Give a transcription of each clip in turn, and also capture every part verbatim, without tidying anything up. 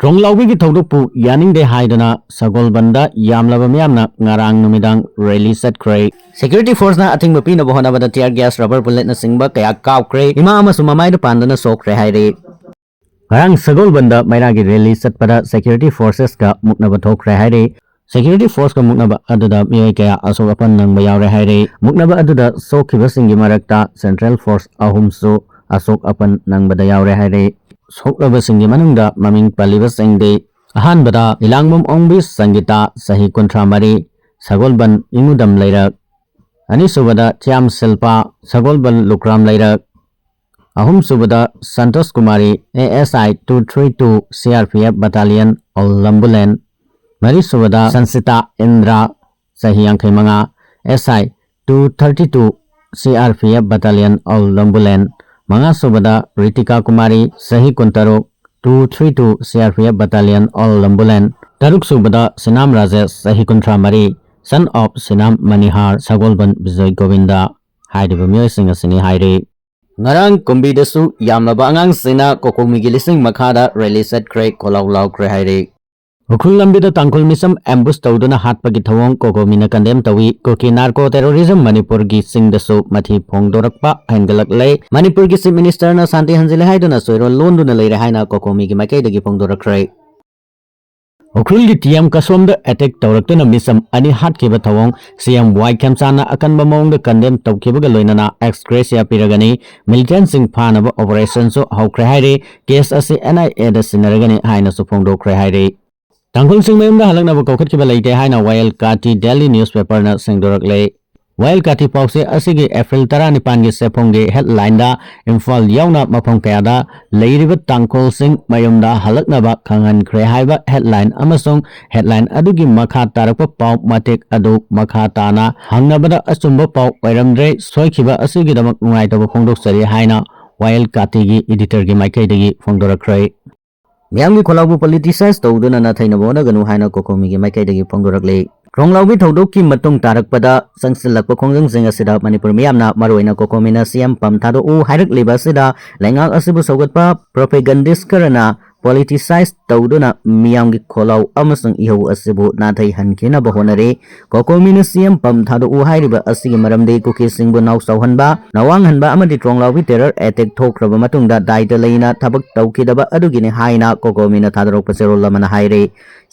ꯇ꯭ꯔꯣꯡꯂꯥꯎꯕꯤꯒꯤ ꯊꯧꯗꯣꯛꯄꯨ ꯌꯥꯅꯤꯡꯗꯦ ꯍꯥꯏꯗꯨꯅ ꯁꯒꯣꯜꯕꯟꯗ ꯌꯥꯝꯂꯕ ꯃꯤꯌꯥꯝꯅ ꯉꯔꯥꯡ ꯅꯨꯃꯤꯗꯥꯡ rally ꯆꯠꯈ꯭ꯔꯦ꯫ Security forceꯅ ꯑꯊꯤꯡꯕ ꯄꯤꯅꯕ ꯍꯣꯠꯅꯕꯗ tear gas, rubber bulletꯅꯆꯤꯡꯕ ꯀꯌꯥ ꯀꯥꯞꯈ꯭ꯔꯦ꯫ ꯏꯃꯥ ꯑꯃꯁꯨ ꯃꯃꯥꯏꯗ ꯄꯥꯟꯗꯨꯅ ꯁꯣꯛꯈ꯭ꯔꯦ ꯍꯥꯏꯔꯤ꯫ ꯉꯔꯥꯡ ꯁꯒꯣꯜꯕꯟꯗ ꯃꯩꯔꯥꯒꯤ rally ꯆꯠꯄꯗ security forcesꯀ ꯃꯨꯛꯅꯕ ꯊꯣꯛꯈ꯭ꯔꯦ ꯍꯥꯏꯔꯤ꯫ Security forceꯀ ꯃꯨꯛꯅꯕ ꯑꯗꯨꯗ ꯃꯤꯑꯣꯏ ꯀꯌꯥ ꯑꯁꯣꯛ ꯑꯄꯟ ꯅꯪꯕ ꯌꯥꯎꯔꯦ ꯍꯥꯏꯔꯤ꯫ ꯃꯨꯛꯅꯕ ꯑꯗꯨꯗ ꯁꯣꯛꯈꯤꯕꯁꯤꯡꯒꯤ ꯃꯔꯛꯇ central force ꯑꯍꯨꯝꯁꯨ ꯑꯁꯣꯛ ꯑꯄꯟ ꯅꯪꯕꯗ ꯌꯥꯎꯔꯦ ꯍꯥꯏꯔꯤ꯫ ꯁꯣꯛꯂꯕꯁꯤꯡꯒꯤ ꯃꯅꯨꯡꯗ ꯃꯃꯤꯡ ꯄꯜꯂꯤꯕꯁꯤꯡꯗꯤ, ꯑꯍꯥꯟꯕꯗ ꯏꯂꯥꯡꯕꯝ ꯑꯣꯡꯕꯤ ꯁꯪꯒꯤꯇꯥ, ꯆꯍꯤ ꯀꯨꯟꯊ꯭ꯔꯥ ꯃꯔꯤ, ꯁꯒꯣꯜꯕꯟ ꯏꯉꯨꯗꯝ ꯂꯩꯔꯛ, ꯑꯅꯤꯁꯨꯕꯗ ꯊꯤꯌꯥꯝ ꯁꯤꯜꯄꯥ, ꯁꯒꯣꯜꯕꯟ ꯂꯨꯀ꯭ꯔꯥꯝ ꯂꯩꯔꯛ, ꯑꯍꯨꯝꯁꯨꯕꯗ Santosh Kumari, A S I two three two C R P F Battalion, all ambulance, ꯃꯔꯤꯁꯨꯕꯗ ꯁꯟꯁꯤꯇꯥ ꯏꯟꯗ꯭ꯔꯥ, ꯆꯍꯤ ꯌꯥꯡꯈꯩ ꯃꯉꯥ, S I two thirty two C R P F Battalion, all ambulance, ꯃꯉꯥꯁꯨꯕꯗ ꯔꯤꯇꯤꯀꯥ ꯀꯨꯃꯥꯔꯤ, ꯆꯍꯤ ꯀꯨꯟꯇꯔꯨꯛ, two three two C R P F Battalion, all ambulance, ꯇꯔꯨꯛꯁꯨꯕꯗ ꯁꯤꯅꯥꯝ ꯔꯥꯖꯦꯁ, ꯆꯍꯤ ꯀꯨꯟꯊ꯭ꯔꯥ ꯃꯔꯤ, son of ꯁꯤꯅꯥꯝ ꯃꯅꯤꯍꯥꯔ, ꯁꯒꯣꯜꯕꯟ ꯕꯤꯖꯣꯏ ꯒꯣꯕꯤꯟꯗ ꯍꯥꯏꯔꯤꯕ ꯃꯤꯑꯣꯏꯁꯤꯡ ꯑꯁꯤꯅꯤ ꯍꯥꯏꯔꯤ꯫ ꯉꯔꯥꯡ ꯀꯨꯝꯕꯤꯗꯁꯨ ꯌꯥꯝꯂꯕ ꯑꯉꯥꯡꯁꯤꯡꯅ ꯀꯣꯀꯣꯃꯤꯒꯤ ꯂꯤꯁꯤꯡ ꯃꯈꯥꯗ rally ꯆꯠꯈ꯭ꯔꯦ, ꯈꯣꯜꯂꯥꯎ ꯂꯥꯎꯈ꯭ꯔꯦ ꯍꯥꯏꯔꯤ꯫ ꯎꯈ꯭ꯔꯨꯜ ꯂꯝꯕꯤꯗ ꯇꯥꯡꯈꯨꯜ ꯃꯤꯁꯝ ambush ꯇꯧꯗꯨꯅ ꯍꯥꯠꯄꯒꯤ ꯊꯧꯑꯣꯡ ꯀꯣꯀꯣꯃꯤꯅ condemn ꯇꯧꯏ꯫ ꯀꯨꯀꯤ narco terrorism ꯃꯅꯤꯄꯨꯔꯒꯤ ꯆꯤꯡꯗꯁꯨ ꯃꯊꯤ ꯐꯣꯡꯗꯣꯔꯛꯄ ꯍꯦꯟꯒꯠꯂꯛꯂꯦ꯫ ꯃꯅꯤꯄꯨꯔꯒꯤ Chief Ministerꯅ ꯁꯥꯟꯇꯤ ꯍꯟꯖꯤꯜꯂꯦ ꯍꯥꯏꯗꯨꯅ ꯆꯣꯏꯔꯣꯜ ꯂꯣꯟꯗꯨꯅ ꯂꯩꯔꯦ ꯍꯥꯏꯅ ꯀꯣꯀꯣꯃꯤꯒꯤ ꯃꯥꯏꯀꯩꯗꯒꯤ ꯐꯣꯡꯗꯣꯔꯛꯈ꯭ꯔꯦ꯫ ꯎꯈ꯭ꯔꯨꯜꯒꯤ T M ꯀꯁꯣꯝꯗ attack ꯇꯧꯔꯛꯇꯨꯅ ꯃꯤꯁꯝ ꯑꯅꯤ ꯍꯥꯠꯈꯤꯕ ꯊꯧꯑꯣꯡ C M Y ꯈꯦꯝꯆꯥꯟꯅ ꯑꯀꯟꯕ ꯃꯑꯣꯡꯗ condemn ꯇꯧꯈꯤꯕꯒ ꯂꯣꯏꯅꯅ ex gratia ꯄꯤꯔꯒꯅꯤ꯫ Militantꯁꯤꯡ ꯐꯥꯅꯕ operationꯁꯨ ꯍꯧꯈ꯭ꯔꯦ ꯍꯥꯏꯔꯤ꯫ Case ꯑꯁꯤ N I Aꯗ ꯁꯤꯟꯅꯔꯒꯅꯤ ꯍꯥꯏꯅꯁꯨ ꯐꯣꯡꯗꯣꯛꯈ꯭ꯔꯦ ꯍꯥꯏꯔꯤ꯫ ꯇꯥꯡꯈꯨꯜꯁꯤꯡ ꯃꯌꯨꯝꯗ ꯍꯜꯂꯛꯅꯕ ꯀꯧꯈꯠꯈꯤꯕ ꯂꯩꯇꯦ ꯍꯥꯏꯅ ꯋꯥꯌꯦꯜ ꯀꯥꯇꯤ Daily newspaperꯅ ꯁꯦꯡꯗꯣꯔꯛꯂꯦ꯫ ꯋꯥꯌꯦꯜ ꯀꯥꯇꯤ ꯄꯥꯎꯆꯦ ꯑꯁꯤꯒꯤ April ꯇꯔꯥꯅꯤꯄꯥꯟꯒꯤ ꯆꯦꯐꯣꯡꯒꯤ headlineꯗ ꯏꯝꯐꯥꯜ ꯌꯥꯎꯅ ꯃꯐꯝ ꯀꯌꯥꯗ ꯂꯩꯔꯤꯕ ꯇꯥꯡꯈꯨꯜꯁꯤꯡ ꯃꯌꯨꯝꯗ ꯍꯜꯂꯛꯅꯕ ꯈꯪꯍꯟꯈ꯭ꯔꯦ ꯍꯥꯏꯕ headline ꯑꯃꯁꯨꯡ headline ꯑꯗꯨꯒꯤ ꯃꯈꯥ ꯇꯥꯔꯛꯄ ꯄꯥꯎ ꯃꯇꯦꯛ ꯑꯗꯨ ꯃꯈꯥ ꯇꯥꯅ ꯍꯪꯅꯕꯗ ꯑꯆꯨꯝꯕ ꯄꯥꯎ ꯑꯣꯏꯔꯝꯗ꯭ꯔꯦ, ꯁꯣꯏꯈꯤꯕ ꯑꯁꯤꯒꯤꯗꯃꯛ ꯅꯨꯡꯉꯥꯏꯇꯕ ꯐꯣꯡꯗꯣꯛꯆꯔꯤ ꯍꯥꯏꯅ ꯋꯥꯌꯦꯜ ꯀꯥꯇꯤꯒꯤ editorꯒꯤ ꯃꯥꯏꯀꯩꯗꯒꯤ ꯐꯣꯡꯗꯣꯔꯛꯈ꯭ꯔꯦ꯫ ꯃꯤꯌꯥꯝꯒꯤ ꯈꯣꯜꯂꯥꯎꯕꯨ politicize ꯇꯧꯗꯨꯅ ꯅꯥꯊꯩꯅꯕ ꯍꯣꯠꯅꯒꯅꯨ ꯍꯥꯏꯅ ꯀꯣꯀꯣꯃꯤꯒꯤ ꯃꯥꯏꯀꯩꯗꯒꯤ ꯐꯣꯡꯗꯣꯔꯛꯂꯤ꯫ ꯇ꯭ꯔꯣꯡꯂꯥꯎꯕꯤ ꯊꯧꯗꯣꯛꯀꯤ ꯃꯇꯨꯡ ꯇꯥꯔꯛꯄꯗ ꯆꯪꯁꯤꯜꯂꯛꯄ ꯈꯣꯡꯖꯪꯁꯤꯡ ꯑꯁꯤꯗ ꯃꯅꯤꯄꯨꯔ ꯃꯤꯌꯥꯝꯅ ꯃꯔꯨꯑꯣꯏꯅ ꯀꯣꯀꯣꯃꯤꯅ C M ꯄꯝ ꯊꯥꯗꯣꯛꯎ ꯍꯥꯏꯔꯛꯂꯤꯕ ꯑꯁꯤꯗ ꯂꯩꯉꯥꯛ ꯑꯁꯤꯕꯨ ꯁꯧꯒꯠꯄ propagandist ꯈꯔꯅ politicize ꯇꯧꯗꯨꯅ ꯃꯤꯌꯥꯝꯒꯤ ꯈꯣꯜꯂꯥꯎ ꯑꯃꯁꯨꯡ ꯏꯍꯧ ꯑꯁꯤꯕꯨ ꯅꯥꯊꯩꯍꯟꯈꯤꯅꯕ ꯍꯣꯠꯅꯔꯤ꯫ ꯀꯣꯀꯣꯃꯤꯅ ꯁꯤ ꯑꯦꯝ ꯐꯝ ꯊꯥꯗꯣꯛꯎ ꯍꯥꯏꯔꯤꯕ ꯑꯁꯤꯒꯤ ꯃꯔꯝꯗꯤ ꯀꯨꯀꯤꯁꯤꯡꯕꯨ ꯅꯥꯎ ꯆꯥꯎꯍꯟꯕ, ꯅꯋꯥꯡꯍꯟꯕ ꯑꯃꯗꯤ ꯇ꯭ꯔꯣꯡꯂꯥꯎꯕꯤ ꯇꯦꯔꯔ ꯑꯦꯇꯦꯛ ꯊꯣꯛꯈ꯭ꯔꯕ ꯃꯇꯨꯡꯗ ꯗꯥꯏꯇ ꯂꯩꯅ ꯊꯕꯛ ꯇꯧꯈꯤꯗꯕ ꯑꯗꯨꯒꯤꯅꯤ ꯍꯥꯏꯅ ꯀꯣꯀꯣꯃꯤꯅ ꯊꯥꯗꯣꯔꯛꯄ ꯆꯦꯔꯣꯜ ꯑꯃꯅ ꯍꯥꯏꯔꯤ꯫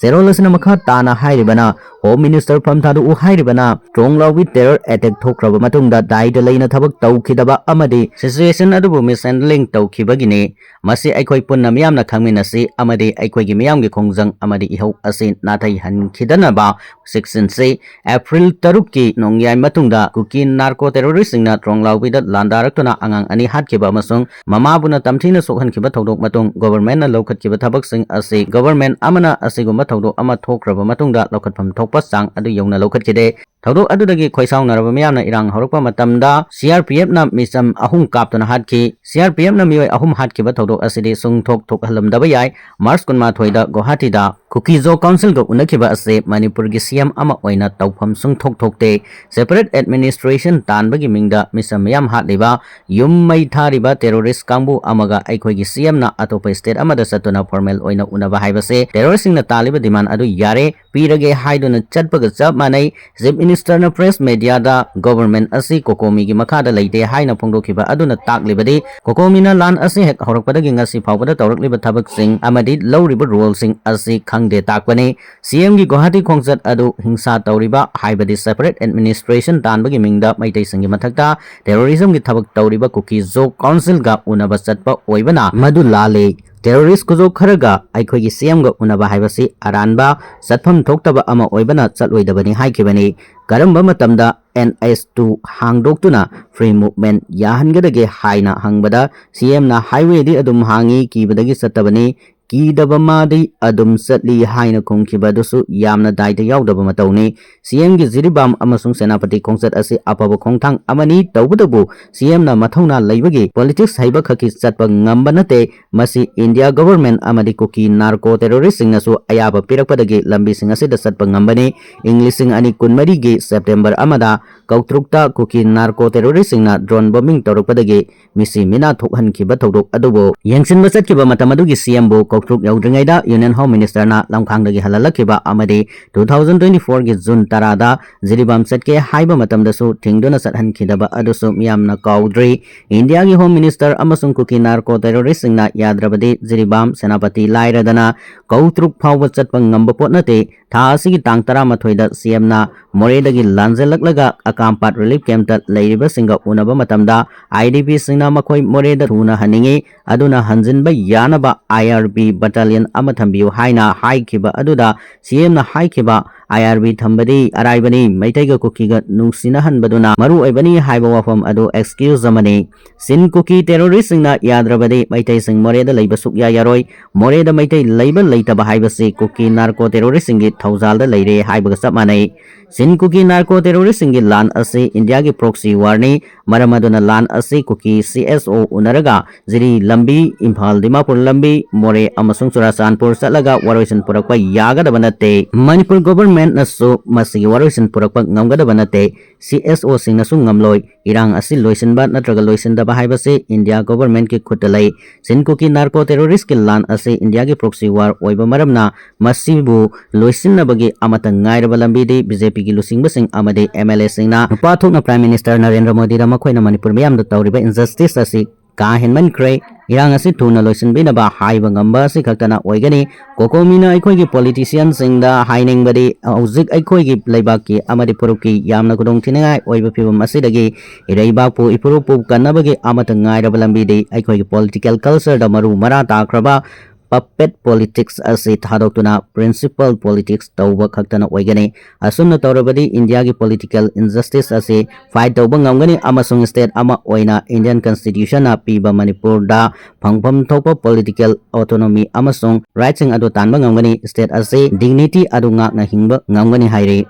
ꯆꯦꯔꯣꯜ ꯑꯁꯤꯅ ꯃꯈꯥ ꯇꯥꯅ ꯍꯥꯏꯔꯤꯕꯅ, ꯍꯣꯝ ꯃꯤꯅꯤꯁꯇꯔ ꯐꯝ ꯊꯥꯗꯣꯛꯎ ꯍꯥꯏꯔꯤꯕꯅ ꯇ꯭ꯔꯣꯡꯂꯥꯎꯕꯤ ꯇꯦꯔꯔ ꯑꯦꯇꯦꯛ ꯊꯣꯛꯈ꯭ꯔꯕ ꯃꯇꯨꯡꯗ ꯗꯥꯏꯇ ꯂꯩꯅ ꯊꯕꯛ ꯇꯧꯈꯤꯗꯕ ꯑꯃꯗꯤ ꯁꯤꯆꯨꯋꯦꯁꯟ ꯑꯗꯨꯕꯨ ꯃꯤꯁꯍꯦꯟꯗꯂꯤꯡ ꯇꯧꯈꯤꯕꯒꯤꯅꯤ꯫ ꯃꯁꯤ ꯑꯩꯈꯣꯏ ꯄꯨꯟꯅ ꯃꯤꯌꯥꯝꯅ ꯈꯪꯃꯤꯟꯅꯁꯤ ꯑꯃꯗꯤ ꯑꯩꯈꯣꯏꯒꯤ ꯃꯤꯌꯥꯝꯒꯤ ꯈꯣꯡꯖꯪ ꯑꯃꯗꯤ ꯏꯍꯧ ꯑꯁꯤ ꯅꯥꯊꯩꯍꯟꯈꯤꯗꯅꯕ ꯆꯦꯛꯁꯤꯟꯁꯤ꯫ ꯑꯦꯄ꯭ꯔꯤꯜ ꯇꯔꯨꯛꯀꯤ ꯅꯣꯡꯌꯥꯏ ꯃꯇꯨꯡꯗ ꯀꯨꯀꯤ ꯅꯥꯔꯀꯣ ꯇꯦꯔꯣꯔꯤꯁꯁꯤꯡꯅ ꯇ꯭ꯔꯣꯡꯂꯥꯎꯕꯤꯗ ꯂꯥꯟꯗꯥꯔꯛꯇꯨꯅ ꯑꯉꯥꯡ ꯑꯅꯤ ꯍꯥꯠꯈꯤꯕ ꯑꯃꯁꯨꯡ ꯃꯃꯥꯕꯨꯅ ꯇꯝꯊꯤꯅ ꯁꯣꯛꯍꯟꯈꯤꯕ ꯊꯧꯗꯣꯛ ꯃꯇꯨꯡ ꯒꯣꯚꯔꯟꯃꯦꯟꯠꯅ ꯂꯧꯈꯠꯈꯤꯕ ꯊꯕꯛꯁꯤꯡ ꯑꯁꯤ ꯒꯣꯚꯔꯟꯃꯦꯟꯠ ꯑꯃꯅ ꯑꯁꯤꯒꯨꯝꯕ ꯊꯧꯗꯣꯛ ꯑꯃ ꯊꯣꯛꯈ꯭ꯔꯕ ꯃꯇꯨꯡꯗ ꯂꯧꯈꯠꯐꯝ ꯊꯣꯛꯄ ꯆꯥꯡ ꯑꯗꯨ ꯌꯧꯅ ꯂꯧꯈꯠꯈꯤꯗꯦ꯫ ꯊꯧꯗꯣꯛ ꯑꯗꯨꯗꯒꯤ ꯈꯣꯏꯁꯥꯎꯅꯔꯕ ꯃꯤꯌꯥꯝꯅ ꯏꯔꯥꯡ ꯍꯧꯔꯛꯄ ꯃꯇꯝꯗ ꯁꯤ ꯑꯥꯔ ꯄꯤ ꯑꯦꯐꯅ ꯃꯤꯆꯝ ꯑꯍꯨꯝ ꯀꯥꯞꯇꯨꯅ ꯍꯥꯠꯈꯤ꯫ ꯁꯤ ꯑꯥꯔ ꯄꯤ ꯑꯦꯐꯅ ꯃꯤꯑꯣꯏ ꯑꯍꯨꯝ ꯍꯥꯠꯈꯤꯕ ꯊꯧꯗꯣꯛ ꯑꯁꯤꯗꯤ ꯁꯨꯡꯊꯣꯛ ꯊꯣꯛꯍꯜꯂꯝꯗꯕ ꯌꯥꯏ꯫ ꯃꯥꯔꯆ ꯀꯨꯟꯃꯥꯊꯣꯏꯗ ꯒꯨꯋꯥꯍꯥꯇꯤꯗ ꯀꯨꯀꯤꯖꯣ ꯀꯥꯎꯟꯁꯤꯜꯒ ꯎꯅꯈꯤꯕ ꯑꯁꯤ ꯃꯅꯤꯄꯨꯔꯒꯤ ꯁꯤ ꯑꯦꯝ ꯑꯃ ꯑꯣꯏꯅ ꯇꯧꯐꯝ ꯁꯨꯡꯊꯣꯛ ꯊꯣꯛꯇꯦ꯫ ꯁꯦꯄꯔꯦꯠ ꯑꯦꯗꯃꯤꯅꯤꯁꯇ꯭ꯔꯦꯁꯟ ꯇꯥꯟꯕꯒꯤ ꯃꯤꯡꯗ ꯃꯤꯆꯝ ꯃꯤꯌꯥꯝ ꯍꯥꯠꯂꯤꯕ, ꯌꯨꯝ ꯃꯩ ꯊꯥꯔꯤꯕ ꯇꯦꯔꯣꯔꯤꯁ ꯀꯥꯡꯕꯨ ꯑꯃꯒ ꯑꯩꯈꯣꯏꯒꯤ ꯁꯤ ꯑꯦꯝꯅ ꯑꯇꯣꯞꯄ ꯁ꯭ꯇꯦꯠ ꯑꯃꯗ ꯆꯠꯇꯨꯅ ꯐꯣꯔꯃꯦꯜ ꯑꯣꯏꯅ ꯎꯅꯕ ꯍꯥꯏꯕꯁꯦ ꯇꯦꯔꯣꯔꯤꯁꯁꯤꯡꯅ ꯇꯥꯜꯂꯤꯕ ꯗꯤꯃꯥꯟ ꯑꯗꯨ ꯌꯥꯔꯦ, ꯄꯤꯔꯒꯦ ꯍꯥꯏꯗꯨꯅ ꯆꯠꯄꯒ ꯆꯞ ꯃꯥꯟꯅꯩ꯫ ꯆꯤꯐ ꯃꯤꯅꯤꯁꯇꯔꯅ ꯄ꯭ꯔꯦꯁ ꯃꯦꯗꯤꯌꯥꯗ ꯒꯣꯚꯔꯟꯃꯦꯟꯠ ꯑꯁꯤ ꯀꯣꯀꯣꯃꯤꯒꯤ ꯃꯈꯥꯗ ꯂꯩꯇꯦ ꯍꯥꯏꯅ ꯐꯣꯡꯗꯣꯛꯈꯤꯕ ꯑꯗꯨꯅ ꯇꯥꯛꯂꯤꯕꯗꯤ ꯀꯣꯀꯣꯃꯤꯅ ꯂꯥꯟ ꯑꯁꯤ ꯍꯦꯛ ꯍꯧꯔꯛꯄꯗꯒꯤ ꯉꯁꯤ ꯐꯥꯎꯕꯗ ꯇꯧꯔꯛꯂꯤꯕ ꯊꯕꯛꯁꯤꯡ ꯑꯃꯗꯤ ꯂꯧꯔꯤꯕ ꯔꯣꯜꯁꯤꯡ ꯑꯁꯤ ꯈꯪꯗꯦ ꯇꯥꯛꯄꯅꯤ꯫ ꯁꯤ ꯑꯦꯝꯒꯤ ꯒꯨꯋꯥꯍꯥꯇꯤ ꯈꯣꯡꯆꯠ ꯑꯗꯨ ꯍꯤꯡꯁꯥ ꯇꯧꯔꯤꯕ ꯍꯥꯏꯕꯗꯤ ꯁꯦꯄꯔꯦꯠ ꯑꯦꯗꯃꯤꯅꯤꯁꯇ꯭ꯔꯦꯁꯟ ꯇꯥꯟꯕꯒꯤ ꯃꯤꯡꯗ ꯃꯩꯇꯩꯁꯤꯡꯒꯤ ꯃꯊꯛꯇ ꯇꯦꯔꯣꯔꯤꯖꯝꯒꯤ ꯊꯕꯛ ꯇꯧꯔꯤꯕ ꯀꯨꯀꯤꯖꯣ ꯀꯥꯎꯟꯁꯤꯜꯒ ꯎꯅꯕ ꯆꯠꯄ ꯑꯣꯏꯕꯅ ꯃꯗꯨ ꯂꯥꯜꯂꯤ꯫ ꯇꯦꯔꯣꯔꯤꯁ ꯈꯨꯖꯣ ꯈꯔꯒ ꯑꯩꯈꯣꯏꯒꯤ ꯁꯤ ꯑꯦꯝꯒ ꯎꯅꯕ ꯍꯥꯏꯕꯁꯤ ꯑꯔꯥꯟꯕ, ꯆꯠꯐꯝ ꯊꯣꯛꯇꯕ ꯑꯃ ꯑꯣꯏꯕꯅ ꯆꯠꯂꯣꯏꯗꯕꯅꯤ ꯍꯥꯏꯈꯤꯕꯅꯤ꯫ ꯀꯔꯝꯕ ꯃꯇꯝꯗ ꯑꯦꯟ ꯑꯩꯆ ꯇꯨ ꯍꯥꯡꯗꯣꯛꯇꯨꯅ ꯐ꯭ꯔꯤ ꯃꯨꯚꯃꯦꯟꯠ ꯌꯥꯍꯟꯒꯗꯒꯦ ꯍꯥꯏꯅ ꯍꯪꯕꯗ ꯁꯤ ꯑꯦꯝꯅ ꯍꯥꯏꯋꯦꯗꯤ ꯑꯗꯨꯝ ꯍꯥꯡꯉꯤ, ꯀꯤꯕꯗꯒꯤ ꯆꯠꯇꯕꯅꯤ, ꯀꯤꯗꯕ ꯃꯥꯗꯤ ꯑꯗꯨꯝ ꯆꯠꯂꯤ ꯍꯥꯏꯅ ꯈꯨꯝꯈꯤꯕ ꯑꯗꯨꯁꯨ ꯌꯥꯝꯅ ꯗꯥꯏꯇ ꯌꯥꯎꯗꯕ ꯃꯇꯧꯅꯤ꯫ ꯁꯤ ꯑꯦꯝꯒꯤ ꯖꯤꯔꯤꯕꯥꯝ ꯑꯃꯁꯨꯡ ꯁꯦꯅꯥꯄꯇꯤ ꯈꯣꯡꯆꯠ ꯑꯁꯤ ꯑꯐꯕ ꯈꯣꯡꯊꯥꯡ ꯑꯃꯅꯤ, ꯇꯧꯕꯇꯕꯨ ꯁꯤ ꯑꯦꯝꯅ ꯃꯊꯧꯅꯥ ꯂꯩꯕꯒꯤ ꯄꯣꯂꯤꯇꯤꯛꯁ ꯍꯩꯕ ꯈꯛꯀꯤ ꯆꯠꯄ ꯉꯝꯕ ꯅꯠꯇꯦ꯫ ꯃꯁꯤ ꯏꯟꯗꯤꯌꯥ ꯒꯣꯚꯔꯟꯃꯦꯟꯠ ꯑꯃꯗꯤ ꯀꯨꯀꯤ ꯅꯥꯔꯀꯣ ꯇꯦꯔꯣꯔꯤꯁꯁꯤꯡꯅꯁꯨ ꯑꯌꯥꯕ ꯄꯤꯔꯛꯄꯗꯒꯤ ꯂꯝꯕꯤꯁꯤꯡ ꯑꯁꯤꯗ ꯆꯠꯄ ꯉꯝꯕꯅꯤ꯫ ꯏꯪ ꯂꯤꯁꯤꯡ ꯑꯅꯤ ꯀꯨꯟꯃꯔꯤꯒꯤ ꯁꯦꯞꯇꯦꯝꯕꯔ ꯑꯃꯗ ꯀꯧꯇ꯭ꯔꯨꯛꯇ ꯀꯨꯀꯤ ꯅꯥꯔꯀꯣ ꯇꯦꯔꯣꯔꯤꯁꯁꯤꯡꯅ ꯗ꯭ꯔꯣꯟ ꯕꯣꯝꯕꯤꯡ ꯇꯧꯔꯛꯄꯗꯒꯤ ꯃꯤꯁꯤ ꯃꯤꯅꯥ ꯊꯣꯛꯍꯟꯈꯤꯕ ꯊꯧꯗꯣꯛ ꯑꯗꯨꯕꯨ ꯌꯦꯡꯁꯤꯟꯕ ꯆꯠꯈꯤꯕ ꯃꯇꯝ ꯑꯗꯨꯒꯤ ꯁꯤꯑꯦꯝꯕꯨ ꯀꯧꯇ꯭ꯔꯨꯛ ꯌꯧꯗ꯭ꯔꯤꯉꯩꯗ ꯌꯨꯅꯤꯌꯟ ꯍꯣꯝ ꯃꯤꯅꯤꯁꯇꯔꯅ ꯂꯝꯈꯥꯡꯗꯒꯤ ꯍꯜꯍꯜꯂꯛꯈꯤꯕ ꯑꯃꯗꯤ two thousand twenty fourꯒꯤ ꯖꯨꯟ ꯇꯔꯥꯗ ꯖꯤꯔꯤꯕꯥꯝ ꯆꯠꯀꯦ ꯍꯥꯏꯕ ꯃꯇꯝꯗꯁꯨ ꯊꯤꯡꯗꯨꯅ ꯆꯠꯍꯟꯈꯤꯗꯕ ꯑꯗꯨꯁꯨ ꯃꯤꯌꯥꯝꯅ ꯀꯥꯎꯗ꯭ꯔꯤ꯫ ꯏꯟꯗꯤꯌꯥꯒꯤ ꯍꯣꯝ ꯃꯤꯅꯤꯁꯇꯔ ꯑꯃꯁꯨꯡ ꯀꯨꯀꯤ ꯅꯥꯔꯀꯣ ꯇꯦꯔꯣꯔꯤꯁꯁꯤꯡꯅ ꯌꯥꯗ꯭ꯔꯕꯗꯤ ꯖꯤꯔꯤꯕꯥꯝ, ꯁꯦꯅꯥꯄꯇꯤ ꯂꯥꯏꯔꯗꯅ ꯀꯧꯇ꯭ꯔꯨꯛ ꯐꯥꯎꯕ ꯆꯠꯄ ꯉꯝꯕ ꯄꯣꯠ ꯅꯠꯇꯦ꯫ ꯊꯥ ꯑꯁꯤꯒꯤ ꯇꯥꯡ ꯇꯔꯥꯃꯥꯊꯣꯏꯗ ꯁꯤꯑꯦꯝꯅ ꯃꯣꯔꯦꯗꯒꯤ ꯂꯥꯟꯖꯦꯜꯂꯛꯂꯒ ꯑꯀꯥꯝꯄꯥꯠ ꯔꯤꯂꯤꯐ ꯀꯦꯝꯞꯇ ꯂꯩꯔꯤꯕꯁꯤꯡꯒ ꯎꯅꯕ ꯃꯇꯝꯗ IDPꯁꯤꯡꯅ ꯃꯈꯣꯏ ꯃꯣꯔꯦꯗ ꯊꯨꯅ ꯍꯟꯅꯤꯡꯏ, ꯑꯗꯨꯅ ꯍꯟꯖꯤꯟꯕ ꯌꯥꯅꯕ IRB battalion ꯑꯃ ꯊꯝꯕꯤꯌꯨ ꯍꯥꯏꯅ ꯍꯥꯏꯈꯤꯕ ꯑꯗꯨꯗ ꯁꯤꯑꯦꯝꯅ ꯍꯥꯏꯈꯤꯕ, IRB ꯊꯝꯕꯗꯤ ꯑꯔꯥꯏꯕꯅꯤ, ꯃꯩꯇꯩꯒ ꯀꯨꯀꯤꯒ ꯅꯨꯡꯁꯤꯅꯍꯟꯕꯗꯨꯅ ꯃꯔꯨ ꯑꯣꯏꯕꯅꯤ ꯍꯥꯏꯕ ꯋꯥꯐꯝ ꯑꯗꯨ excuse ꯑꯃꯅꯤ꯫ ꯁꯤꯟ ꯀꯨꯀꯤ ꯇꯦꯔꯣꯔꯤꯁꯁꯤꯡꯅ ꯌꯥꯗ꯭ꯔꯕꯗꯤ ꯃꯩꯇꯩꯁꯤꯡ ꯃꯣꯔꯦꯗ ꯂꯩꯕ ꯁꯨꯛꯌꯥ ꯌꯥꯔꯣꯏ꯫ ꯃꯣꯔꯦꯗ ꯃꯩꯇꯩ ꯂꯩꯕ ꯂꯩꯇꯕ ꯍꯥꯏꯕꯁꯤ ꯀꯨꯀꯤ ꯅꯥꯔꯀꯣ ꯇꯦꯔꯣꯔꯤꯁꯁꯤꯡꯒꯤ ꯊꯧꯖꯥꯜꯗ ꯂꯩꯔꯦ ꯍꯥꯏꯕꯒ ꯆꯞ ꯃꯥꯟꯅꯩ꯫ ꯁꯤꯟ ꯀꯨꯀꯤ ꯅꯥꯔꯀꯣ ꯇꯦꯔꯣꯔꯤꯁꯁꯤꯡꯒꯤ ꯂꯥꯟ ꯑꯁꯤ ꯏꯟꯗꯤꯌꯥꯒꯤ proxy warꯅꯤ꯫ ꯃꯔꯝ ꯑꯗꯨꯅ ꯂꯥꯟ ꯑꯁꯤ ꯀꯨꯀꯤ CSO ꯎꯅꯔꯒ ꯖꯤꯔꯤ ꯂꯝꯕꯤ, ꯏꯝꯐꯥꯜ ꯗꯤꯃꯥꯄꯨꯔ ꯂꯝꯕꯤ, ꯃꯣꯔꯦ ꯑꯃꯁꯨꯡ ꯆꯨꯔꯥꯆꯥꯟꯄꯨꯔ ꯆꯠꯂꯒ ꯋꯥꯔꯣꯏꯁꯤꯟ ꯄꯨꯔꯛꯄ ꯌꯥꯒꯗꯕ ꯅꯠꯇꯦ꯫ ꯃꯅꯤꯄꯨꯔ governmentꯅꯁꯨ ꯃꯁꯤꯒꯤ ꯋꯥꯔꯣꯏꯁꯤꯟ ꯄꯨꯔꯛꯄ ꯉꯝꯒꯗꯕ ꯅꯠꯇꯦ꯫ CSOꯁꯤꯡꯅꯁꯨ ꯉꯝꯂꯣꯏ꯫ ꯏꯔꯥꯡ ꯑꯁꯤ ꯂꯣꯏꯁꯤꯟꯕ ꯅꯠꯇ꯭ꯔꯒ ꯂꯣꯏꯁꯤꯟꯗꯕ ꯍꯥꯏꯕꯁꯤ ꯏꯟꯗꯤꯌꯥ governmentꯀꯤ ꯈꯨꯠꯇ ꯂꯩ꯫ ꯁꯤꯟ ꯀꯨꯀꯤ ꯅꯥꯔꯀꯣ ꯇꯦꯔꯣꯔꯤꯁꯀꯤ ꯂꯥꯟ ꯑꯁꯤ ꯏꯟꯗꯤꯌꯥꯒꯤ proxy war ꯑꯣꯏꯕ ꯃꯔꯝꯅ ꯃꯁꯤꯕꯨ ꯂꯣꯏꯁꯤꯟꯅꯕꯒꯤ ꯑꯃꯠꯇ ꯉꯥꯏꯔꯕ ꯂꯝꯕꯤꯗꯤ BJPꯒꯤ ꯂꯨꯆꯤꯡꯕꯁꯤꯡ ꯑꯃꯗꯤ MLAꯁꯤꯡꯅ ꯅꯨꯄꯥ ꯊꯣꯛꯅ Prime Minister ꯅꯔꯦꯟꯗ꯭ꯔ ꯃꯣꯗꯤꯗ ꯃꯈꯣꯏꯅ ꯃꯅꯤꯄꯨꯔ ꯃꯤꯌꯥꯝꯗ ꯇꯧꯔꯤꯕ injustice ꯑꯁꯤ ꯀꯥ ꯍꯦꯟꯃꯟꯈ꯭ꯔꯦ꯫ ꯏꯔꯥꯡ ꯑꯁꯤ ꯊꯨꯅ ꯂꯣꯏꯁꯤꯟꯕꯤꯅꯕ ꯍꯥꯏꯕ ꯉꯝꯕ ꯑꯁꯤ ꯈꯛꯇꯅ ꯑꯣꯏꯒꯅꯤ꯫ COCOMIꯅ ꯑꯩꯈꯣꯏꯒꯤ politicianꯁꯤꯡꯗ ꯍꯥꯏꯅꯤꯡꯕꯗꯤ ꯍꯧꯖꯤꯛ ꯑꯩꯈꯣꯏꯒꯤ ꯂꯩꯕꯥꯛꯀꯤ ꯑꯃꯗꯤ ꯐꯨꯔꯨꯞꯀꯤ ꯌꯥꯝꯅ ꯈꯨꯗꯣꯡꯊꯤꯅꯤꯡꯉꯥꯏ ꯑꯣꯏꯕ ꯐꯤꯕꯝ ꯑꯁꯤꯗꯒꯤ ꯏꯔꯩꯕꯥꯛꯄꯨ ꯏꯐꯨꯔꯨꯞꯄꯨ ꯀꯟꯅꯕꯒꯤ ꯑꯃꯠꯇ ꯉꯥꯏꯔꯕ ꯂꯝꯕꯤꯗꯤ ꯑꯩꯈꯣꯏꯒꯤ political cultureꯗ ꯃꯔꯨ ꯃꯔꯥ ꯇꯥꯈ꯭ꯔꯕ puppet politics ꯑꯁꯤ ꯊꯥꯗꯣꯛꯇꯨꯅ principle politics ꯇꯧꯕ ꯈꯛꯇꯅ ꯑꯣꯏꯒꯅꯤ꯫ ꯑꯁꯨꯝꯅ ꯇꯧꯔꯕꯗꯤ ꯏꯟꯗꯤꯌꯥꯒꯤ political injustice ꯑꯁꯤ fight ꯇꯧꯕ ꯉꯝꯒꯅꯤ ꯑꯃꯁꯨꯡ state ꯑꯃ ꯑꯣꯏꯅ Indian Constitutionꯅ ꯄꯤꯕ ꯃꯅꯤꯄꯨꯔꯗ ꯐꯪꯐꯝ ꯊꯣꯛꯄ political autonomy ꯑꯃꯁꯨꯡ rightꯁꯤꯡ ꯑꯗꯨ ꯇꯥꯟꯕ ꯉꯝꯒꯅꯤ꯫ State ꯑꯁꯤ dignity ꯑꯗꯨ ꯉꯥꯛꯅ ꯍꯤꯡꯕ ꯉꯝꯒꯅꯤ ꯍꯥꯏꯔꯤ꯫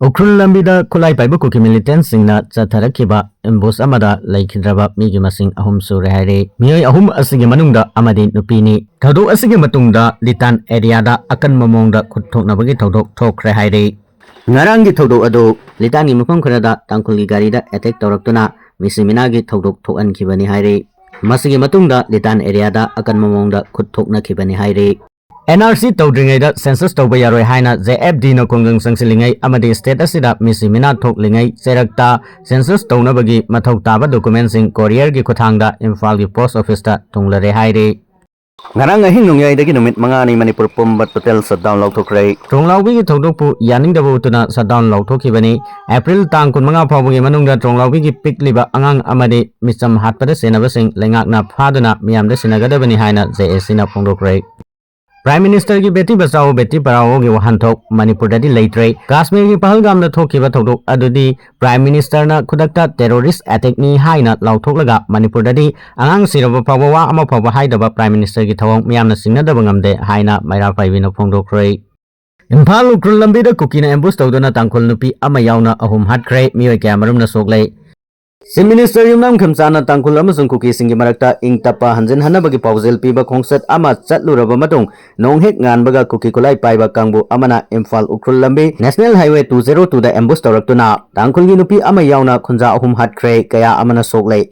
ꯎꯈ꯭ꯔꯨꯜ ꯂꯝꯕꯤꯗ ꯈꯨꯠꯂꯥꯏ ꯄꯥꯏꯕ ꯀꯨꯀꯤ militantꯁꯤꯡꯅ ꯆꯠꯊꯔꯛꯈꯤꯕ ambush ꯑꯃꯗ ꯂꯩꯈꯤꯗ꯭ꯔꯕ ꯃꯤꯒꯤ ꯃꯁꯤꯡ ꯑꯍꯨꯝ ꯁꯨꯔꯦ ꯍꯥꯏꯔꯦ꯫ ꯃꯤꯑꯣꯏ ꯑꯍꯨꯝ ꯑꯁꯤꯒꯤ ꯃꯅꯨꯡꯗ ꯑꯃꯗꯤ ꯅꯨꯄꯤꯅꯤ꯫ ꯊꯧꯗꯣꯛ ꯑꯁꯤꯒꯤ ꯃꯇꯨꯡꯗ ꯂꯤꯇꯥꯟ areaꯗ ꯑꯀꯟꯕ ꯃꯑꯣꯡꯗ ꯈꯨꯠ ꯊꯣꯛꯅꯕꯒꯤ ꯊꯧꯗꯣꯛ ꯊꯣꯛꯈ꯭ꯔꯦ ꯍꯥꯏꯔꯦ꯫ ꯉꯔꯥꯡꯒꯤ ꯊꯧꯗꯣꯛ ꯑꯗꯨ ꯂꯤꯇꯥꯟꯒꯤ ꯃꯐꯝ ꯈꯔꯗ ꯇꯥꯡꯈꯨꯜꯒꯤ ꯒꯥꯔꯤꯗ ꯑꯦꯇꯦꯛ ꯇꯧꯔꯛꯇꯨꯅ ꯃꯤꯁꯤ ꯃꯤꯅꯥꯒꯤ ꯊꯧꯗꯣꯛ ꯊꯣꯛꯍꯟꯈꯤꯕꯅꯤ ꯍꯥꯏꯔꯤ꯫ ꯃꯁꯤꯒꯤ ꯃꯇꯨꯡꯗ ꯂꯤꯇꯥꯟ ꯑꯦꯔꯤꯌꯥꯗ ꯑꯀꯟꯕ ꯃꯑꯣꯡꯗ ꯈꯨꯠ ꯊꯣꯛꯅꯈꯤꯕꯅꯤ ꯍꯥꯏꯔꯤ꯫ ꯑꯦꯟ ꯑꯥꯔ ꯁꯤ ꯇꯧꯗ꯭ꯔꯤꯉꯩꯗ ꯁꯦꯟꯁꯁ ꯇꯧꯕ ꯌꯥꯔꯣꯏ ꯍꯥꯏꯅ ꯖꯦ ꯑꯦꯐ ꯗꯤꯅ ꯈꯨꯡꯒꯪ ꯆꯪꯁꯤꯜꯂꯤꯉꯩ ꯑꯃꯗꯤ ꯁ꯭ꯇꯦꯠ ꯑꯁꯤꯗ ꯃꯤꯁꯤ ꯃꯤꯅꯥ ꯊꯣꯛꯂꯤꯉꯩ ꯆꯩꯔꯛꯇ ꯁꯦꯟꯁꯁ ꯇꯧꯅꯕꯒꯤ ꯃꯊꯧ ꯇꯥꯕ ꯗꯣꯀꯨꯃꯦꯟꯁꯤꯡ ꯀꯣꯔꯤꯌꯔꯒꯤ ꯈꯨꯠꯊꯥꯡꯗ ꯏꯝꯐꯥꯜꯒꯤ ꯄꯣꯁ ꯑꯣꯐꯤꯁꯇ ꯊꯨꯡꯂꯔꯦ ꯍꯥꯏꯔꯤ꯫ ꯉꯔꯥꯡ ꯑꯍꯤꯡ ꯅꯣꯡꯌꯥꯏꯗꯒꯤ ꯅꯨꯃꯤꯠ ꯃꯉꯥꯅꯤ ꯃꯅꯤꯄꯨꯔ ꯄꯨꯝꯕ ꯇꯣꯇꯦꯜ ꯁꯠꯗꯥꯎꯟ ꯂꯥꯎꯊꯣꯛꯈ꯭ꯔꯦ꯫ ꯇ꯭ꯔꯣꯡꯂꯥꯎꯕꯤꯒꯤ ꯊꯧꯗꯣꯛꯄꯨ ꯌꯥꯅꯤꯡꯗꯕ ꯎꯠꯇꯨꯅ ꯁꯠꯗꯥꯎꯟ ꯂꯥꯎꯊꯣꯛꯈꯤꯕꯅꯤ꯫ ꯑꯦꯄ꯭ꯔꯤꯜ ꯇꯥꯡ ꯀꯨꯟꯃꯉꯥ ꯐꯥꯎꯕꯒꯤ ꯃꯅꯨꯡꯗ ꯇ꯭ꯔꯣꯡꯂꯥꯎꯕꯤꯒꯤ ꯄꯤꯛꯂꯤꯕ ꯑꯉꯥꯡ ꯑꯃꯗꯤ ꯃꯤꯆꯝ ꯍꯥꯠꯄꯗ ꯆꯦꯟꯅꯕꯁꯤꯡ ꯂꯩꯉꯥꯛꯅ ꯐꯥꯗꯨꯅ ꯃꯤꯌꯥꯝꯗ ꯁꯤꯟꯅꯒꯗꯕꯅꯤ ꯍꯥꯏꯅ ꯖꯦ ꯑꯦ ꯁꯤꯅ ꯐꯣꯡꯗꯣꯛꯈ꯭ꯔꯦ꯫ ꯄ꯭ꯔꯥꯏꯝ ꯃꯤꯅꯤꯁꯇꯔꯒꯤ ꯕꯦꯇꯤ ꯕꯆꯥꯎ ꯕꯦꯇꯤ ꯄꯔꯥꯎꯒꯤ ꯋꯥꯍꯟꯊꯣꯛ ꯃꯅꯤꯄꯨꯔꯗꯗꯤ ꯂꯩꯇ꯭ꯔꯦ꯫ ꯀꯥꯁꯃꯤꯔꯒꯤ ꯄꯍꯜꯒꯥꯝꯗ ꯊꯣꯛꯈꯤꯕ ꯊꯧꯗꯣꯛ ꯑꯗꯨꯗꯤ ꯄ꯭ꯔꯥꯏꯝ ꯃꯤꯅꯤꯁꯇꯔꯅ ꯈꯨꯗꯛꯇ ꯇꯦꯔꯣꯔꯤꯁ ꯑꯦꯇꯦꯛꯅꯤ ꯍꯥꯏꯅ ꯂꯥꯎꯊꯣꯛꯂꯒ ꯃꯅꯤꯄꯨꯔꯗꯗꯤ ꯑꯉꯥꯡ ꯁꯤꯔꯕ ꯐꯥꯎꯕ ꯋꯥ ꯑꯃ ꯐꯥꯎꯕ ꯍꯥꯏꯗꯕ ꯄ꯭ꯔꯥꯏꯝ ꯃꯤꯅꯤꯁꯇꯔꯒꯤ ꯊꯧꯑꯣꯡ ꯃꯤꯌꯥꯝꯅ ꯆꯤꯡꯅꯗꯕ ꯉꯝꯗꯦ ꯍꯥꯏꯅ ꯃꯩꯔꯥ ꯄꯥꯏꯕꯤꯅ ꯐꯣꯡꯗꯣꯛꯈ꯭ꯔꯦ꯫ ꯏꯝꯐꯥꯜ ꯎꯈ꯭ꯔꯨꯜ ꯂꯝꯕꯤꯗ ꯀꯨꯀꯤꯅ ꯑꯦꯝꯕꯨꯁ ꯇꯧꯗꯨꯅ ꯇꯥꯡꯈꯨꯜ ꯅꯨꯄꯤ ꯑꯃ ꯌꯥꯎꯅ ꯑꯍꯨꯝ ꯍꯥꯠꯈ꯭ꯔꯦ, ꯃꯤꯑꯣꯏ ꯀꯌꯥꯃꯔꯨꯝꯅ ꯁꯣꯛꯂꯦ꯫ ꯆꯤꯐ ꯃꯤꯅꯤꯁꯇꯔ ꯌꯨꯝꯅꯥꯝ ꯈꯦꯝꯆꯥꯟꯅ ꯇꯥꯡꯈꯨꯜ ꯑꯃꯁꯨꯡ ꯀꯨꯀꯤꯁꯤꯡꯒꯤ ꯃꯔꯛꯇ ꯏꯪ ꯇꯞꯄ ꯍꯟꯖꯤꯟ ꯍꯟꯅꯕꯒꯤ ꯄꯥꯎꯖꯦꯜ ꯄꯤꯕ ꯈꯣꯡꯆꯠ ꯑꯃ ꯆꯠꯂꯨꯔꯕ ꯃꯇꯨꯡ, ꯅꯣꯡ ꯍꯦꯛ ꯉꯥꯟꯕꯒ ꯀꯨꯀꯤ ꯈꯨꯠꯂꯥꯏ ꯄꯥꯏꯕ ꯀꯥꯡꯕꯨ ꯑꯃꯅ ꯏꯝꯐꯥꯜ ꯎꯈ꯭ꯔꯨꯜ ꯂꯝꯕꯤ ꯅꯦꯁꯅꯦꯜ ꯍꯥꯏꯋꯦ ꯇꯨ ꯖꯦꯔꯣ ꯇꯨꯗ ꯑꯦꯝꯕꯨꯁ ꯇꯧꯔꯛꯇꯨꯅ ꯇꯥꯡꯈꯨꯜꯒꯤ ꯅꯨꯄꯤ ꯑꯃ ꯌꯥꯎꯅ ꯈꯨꯟꯖꯥ ꯑꯍꯨꯝ ꯍꯥꯠꯈ꯭ꯔꯦ, ꯀꯌꯥ ꯑꯃꯅ ꯁꯣꯛꯂꯦ꯫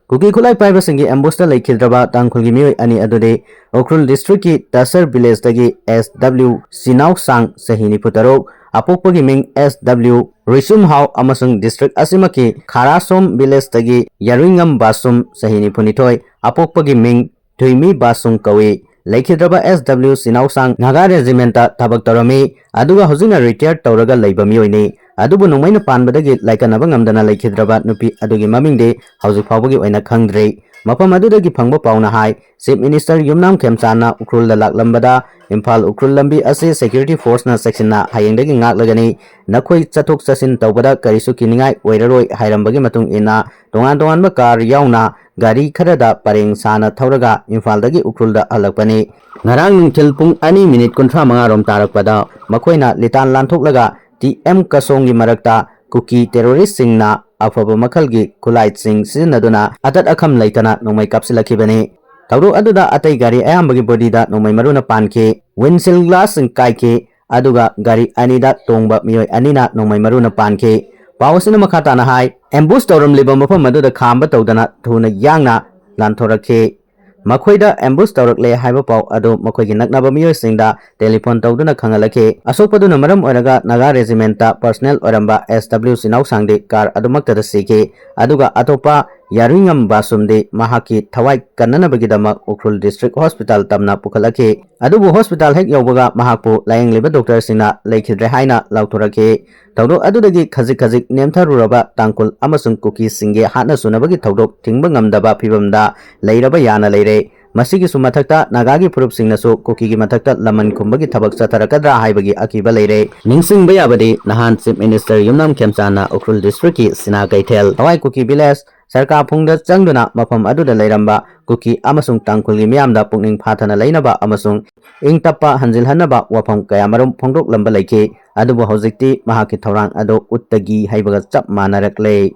ꯀꯨꯀꯤ ꯈꯨꯠꯂꯥꯏ ꯄꯥꯏꯕꯁꯤꯡꯒꯤ ꯑꯦꯝꯕꯨꯁꯇ ꯂꯩꯈꯤꯗ꯭ꯔꯕ ꯇꯥꯡꯈꯨꯜꯒꯤ ꯃꯤꯑꯣꯏ ꯑꯅꯤ ꯑꯗꯨꯗꯤ ꯎꯈ꯭ꯔꯨꯜ ꯗꯤꯁꯇ꯭ꯔꯤꯛꯀꯤ ꯇꯁꯔ ꯚꯤꯂꯦꯖꯇꯒꯤ ꯑꯦꯁ ꯗꯕ꯭ꯂꯤꯎ ꯆꯤꯅꯥꯎꯁꯥꯡ, ꯆꯍꯤ ꯅꯤꯐꯨ ꯇꯔꯨꯛ, ꯑꯄꯣꯛꯄꯒꯤ ꯃꯤꯡ ꯑꯦꯁ ꯗꯕ꯭ꯂꯤꯎ ꯔꯨꯏꯁꯨꯝꯍꯥꯎ, ꯑꯃꯁꯨꯡ ꯗꯤꯁꯇ꯭ꯔꯤꯛ ꯑꯁꯤꯃꯛꯀꯤ ꯈꯥꯔꯥꯁꯣꯝ ꯚꯤꯂꯦꯖꯇꯒꯤ ꯌꯥꯔꯨꯏꯉꯝ ꯕꯥꯁꯨꯝ, ꯆꯍꯤ ꯅꯤꯐꯨꯅꯤꯊꯣꯏ, ꯑꯄꯣꯛꯄꯒꯤ ꯃꯤꯡ ꯊꯨꯏꯃꯤ ꯕꯥꯁꯨꯝ ꯀꯧꯏ꯫ ꯂꯩꯈꯤꯗ꯭ꯔꯕ ꯑꯦꯁ ꯗꯕ꯭ꯂꯤꯎ ꯆꯤꯅꯥꯎꯁꯥꯡ ꯅꯥꯒꯥ ꯔꯦꯖꯤꯃꯦꯟꯇ ꯊꯕꯛ ꯇꯧꯔꯝꯃꯤ, ꯑꯗꯨꯒ ꯍꯧꯖꯤꯛꯅ ꯔꯤꯇꯥꯌꯔ ꯇꯧꯔꯒ ꯂꯩꯕ ꯃꯤꯑꯣꯏꯅꯤ꯫ ꯑꯗꯨꯕꯨ ꯅꯣꯡꯃꯩꯅ ꯄꯥꯟꯕꯗꯒꯤ ꯂꯥꯏꯀꯠꯅꯕ ꯉꯝꯗꯅ ꯂꯩꯈꯤꯗ꯭ꯔꯕ ꯅꯨꯄꯤ ꯑꯗꯨꯒꯤ ꯃꯃꯤꯡꯗꯤ ꯍꯧꯖꯤꯛ ꯐꯥꯎꯕꯒꯤ ꯑꯣꯏꯅ ꯈꯪꯗ꯭ꯔꯤ꯫ ꯃꯐꯝ ꯑꯗꯨꯗꯒꯤ ꯐꯪꯕ ꯄꯥꯎꯅ ꯍꯥꯏ, ꯆꯤꯐ ꯃꯤꯅꯤꯁꯇꯔ ꯌꯨꯝꯅꯥꯝ ꯈꯦꯝꯆꯥꯟꯅ ꯎꯈ꯭ꯔꯨꯜꯗ ꯂꯥꯛꯂꯝꯕꯗ ꯏꯝꯐꯥꯜ ꯎꯈ꯭ꯔꯨꯜ ꯂꯝꯕꯤ ꯑꯁꯤ ꯁꯦꯀ꯭ꯌꯨꯔꯤꯇꯤ ꯐꯣꯔꯁꯅ ꯆꯦꯛꯁꯤꯟꯅ ꯍꯌꯦꯡꯗꯒꯤ ꯉꯥꯛꯂꯒꯅꯤ, ꯅꯈꯣꯏ ꯆꯠꯊꯣꯛ ꯆꯠꯁꯤꯟ ꯇꯧꯕꯗ ꯀꯔꯤꯁꯨ ꯀꯤꯅꯤꯡꯉꯥꯏ ꯑꯣꯏꯔꯔꯣꯏ ꯍꯥꯏꯔꯝꯕꯒꯤ ꯃꯇꯨꯡ ꯏꯟꯅ ꯇꯣꯉꯥꯟ ꯇꯣꯉꯥꯟꯕ ꯀꯥꯔ ꯌꯥꯎꯅ ꯒꯥꯔꯤ ꯈꯔꯗ ꯄꯔꯦꯡ ꯁꯥꯅ ꯊꯧꯔꯒ ꯏꯝꯐꯥꯜꯗꯒꯤ ꯎꯈ꯭ꯔꯨꯜꯗ ꯍꯜꯂꯛꯄꯅꯤ꯫ ꯉꯔꯥꯡ ꯅꯨꯡꯊꯤꯜ ꯄꯨꯡ ꯑꯅꯤ ꯃꯤꯅꯤꯠ ꯀꯨꯟꯊ꯭ꯔꯥ ꯃꯉꯥ ꯔꯣꯝ ꯇꯥꯔꯛꯄꯗ ꯃꯈꯣꯏꯅ ꯂꯤꯇꯥꯟ ꯂꯥꯟꯊꯣꯛꯂꯒ ꯇꯤ ꯑꯦꯝ ꯀꯁꯣꯡꯒꯤ ꯃꯔꯛꯇ ꯀꯨꯀꯤ ꯇꯦꯔꯣꯔꯤꯁꯁꯤꯡꯅ ꯑꯐꯕ ꯃꯈꯜꯒꯤ ꯈꯨꯠꯂꯥꯏꯁꯤꯡ ꯁꯤꯖꯤꯟꯅꯗꯨꯅ ꯑꯇꯠ ꯑꯈꯝ ꯂꯩꯇꯅ ꯅꯣꯡꯃꯩ ꯀꯥꯞꯁꯤꯜꯂꯛꯈꯤꯕꯅꯤ꯫ ꯊꯧꯗꯣꯛ ꯑꯗꯨꯗ ꯑꯇꯩ ꯒꯥꯔꯤ ꯑꯌꯥꯝꯕꯒꯤ ꯕꯣꯗꯤꯗ ꯅꯣꯡꯃꯩ ꯃꯔꯨꯅ ꯄꯥꯟꯈꯤ, ꯋꯤꯟꯁꯤꯜ ꯒ꯭ꯂꯥꯁꯁꯤꯡ ꯀꯥꯏꯈꯤ, ꯑꯗꯨꯒ ꯒꯥꯔꯤ ꯑꯅꯤꯗ ꯇꯣꯡꯕ ꯃꯤꯑꯣꯏ ꯑꯅꯤꯅ ꯅꯣꯡꯃꯩ ꯃꯔꯨꯅ ꯄꯥꯟꯈꯤ꯫ ꯄꯥꯎ ꯑꯁꯤꯅ ꯃꯈꯥ ꯇꯥꯅ ꯍꯥꯏ, ꯑꯦꯝꯕꯨꯁ ꯇꯧꯔꯝꯂꯤꯕ ꯃꯐꯝ ꯑꯗꯨꯗ ꯈꯥꯝꯕ ꯇꯧꯗꯅ ꯊꯨꯅ ꯌꯥꯡꯅ ꯂꯥꯟꯊꯣꯔꯛꯈꯤ꯫ ꯃꯈꯣꯏꯗ ꯑꯦꯝꯕꯨꯁ ꯇꯧꯔꯛꯂꯦ ꯍꯥꯏꯕ ꯄꯥꯎ ꯑꯗꯨ ꯃꯈꯣꯏꯒꯤ ꯅꯛꯅꯕ ꯃꯤꯑꯣꯏꯁꯤꯡꯗ ꯇꯦꯂꯤꯐꯣꯟ ꯇꯧꯗꯨꯅ ꯈꯪꯍꯜꯂꯛꯈꯤ꯫ ꯑꯁꯣꯛꯄꯗꯨꯅ ꯃꯔꯝ ꯑꯣꯏꯔꯒ ꯅꯥꯒꯥ ꯔꯦꯖꯤꯃꯦꯟꯇ ꯄꯔꯁꯅꯦꯜ ꯑꯣꯏꯔꯝꯕ ꯑꯦꯁ ꯗꯕ꯭ꯂꯤꯎ ꯆꯤꯅꯥꯎꯁꯥꯡꯗꯤ ꯀꯥꯔ ꯑꯗꯨꯃꯛꯇꯗ ꯁꯤꯈꯤ꯫ ꯑꯗꯨꯒ ꯑꯇꯣꯞꯄ ꯌꯥꯔꯨꯏꯉꯝ ꯕꯥꯁꯨꯝꯗꯤ ꯃꯍꯥꯛꯀꯤ ꯊꯋꯥꯏ ꯀꯟꯅꯅꯕꯒꯤꯗꯃꯛ ꯎꯈ꯭ꯔꯨꯜ ꯗꯤꯁꯇ꯭ꯔꯤꯛ ꯍꯣꯁꯄꯤꯇꯥꯜ ꯇꯝꯅ ꯄꯨꯈꯠꯂꯛꯈꯤ꯫ ꯑꯗꯨꯕꯨ ꯍꯣꯁꯄꯤꯇꯥꯜ ꯍꯦꯛ ꯌꯧꯕꯒ ꯃꯍꯥꯛꯄꯨ ꯂꯥꯌꯦꯡꯂꯤꯕ ꯗꯣꯛꯇꯔꯁꯤꯡꯅ ꯂꯩꯈꯤꯗ꯭ꯔꯦ ꯍꯥꯏꯅ ꯂꯥꯎꯊꯣꯔꯛꯈꯤ꯫ ꯊꯧꯗꯣꯛ ꯑꯗꯨꯗꯒꯤ ꯈꯖꯤꯛ ꯈꯖꯤꯛ ꯅꯦꯝꯊꯔꯨꯔꯕ ꯇꯥꯡꯈꯨꯜ ꯑꯃꯁꯨꯡ ꯀꯨꯀꯤꯁꯤꯡꯒꯤ ꯍꯥꯠꯅ ꯁꯨꯅꯕꯒꯤ ꯊꯧꯗꯣꯛ ꯊꯤꯡꯕ ꯉꯝꯗꯕ ꯐꯤꯕꯝꯗ ꯂꯩꯔꯕ ꯌꯥꯅ ꯂꯩꯔꯦ꯫ ꯃꯁꯤꯒꯤꯁꯨ ꯃꯊꯛꯇ ꯅꯥꯒꯥꯒꯤ ꯐꯨꯔꯨꯞꯁꯤꯡꯅꯁꯨ ꯀꯨꯀꯤꯒꯤ ꯃꯊꯛꯇ ꯂꯃꯟ ꯈꯨꯝꯕꯒꯤ ꯊꯕꯛ ꯆꯠꯊꯔꯛꯀꯗ꯭ꯔꯥ ꯍꯥꯏꯕꯒꯤ ꯑꯀꯤꯕ ꯂꯩꯔꯦ꯫ ꯅꯤꯡꯁꯤꯡꯕ ꯌꯥꯕꯗꯤ ꯅꯍꯥꯟ ꯆꯤꯐ ꯃꯤꯅꯤꯁꯇꯔ ꯌꯨꯝꯅꯥꯝ ꯈꯦꯝꯆꯥꯟꯅ ꯎꯈ꯭ꯔꯨꯜ ꯗꯤꯁꯇ꯭ꯔꯤꯛꯀꯤ ꯁꯤꯅꯥ ꯀꯩꯊꯦꯜ ꯊꯋꯥꯏ ꯀꯨꯀꯤ ꯚꯤꯂꯦꯖ ꯁꯔꯀꯥꯐꯨꯡꯗ ꯆꯪꯗꯨꯅ ꯃꯐꯝ ꯑꯗꯨꯗ ꯂꯩꯔꯝꯕ ꯀꯨꯀꯤ ꯑꯃꯁꯨꯡ ꯇꯥꯡꯈꯨꯜꯒꯤ ꯃꯤꯌꯥꯝꯗ ꯄꯨꯛꯅꯤꯡ ꯐꯥꯊꯅ ꯂꯩꯅꯕ ꯑꯃꯁꯨꯡ ꯏꯪ ꯇꯞꯄ ꯍꯟꯖꯤꯜꯍꯟꯅꯕ ꯋꯥꯐꯝ ꯀꯌꯥꯃꯔꯨꯝ ꯐꯣꯡꯗꯣꯛꯂꯝꯕ ꯂꯩꯈꯤ꯫ ꯑꯗꯨꯕꯨ ꯍꯧꯖꯤꯛꯇꯤ ꯃꯍꯥꯛꯀꯤ ꯊꯧꯔꯥꯡ ꯑꯗꯨ ꯎꯠꯇꯒꯤ ꯍꯩꯕꯒ ꯆꯞ ꯃꯥꯟꯅꯔꯛꯂꯦ꯫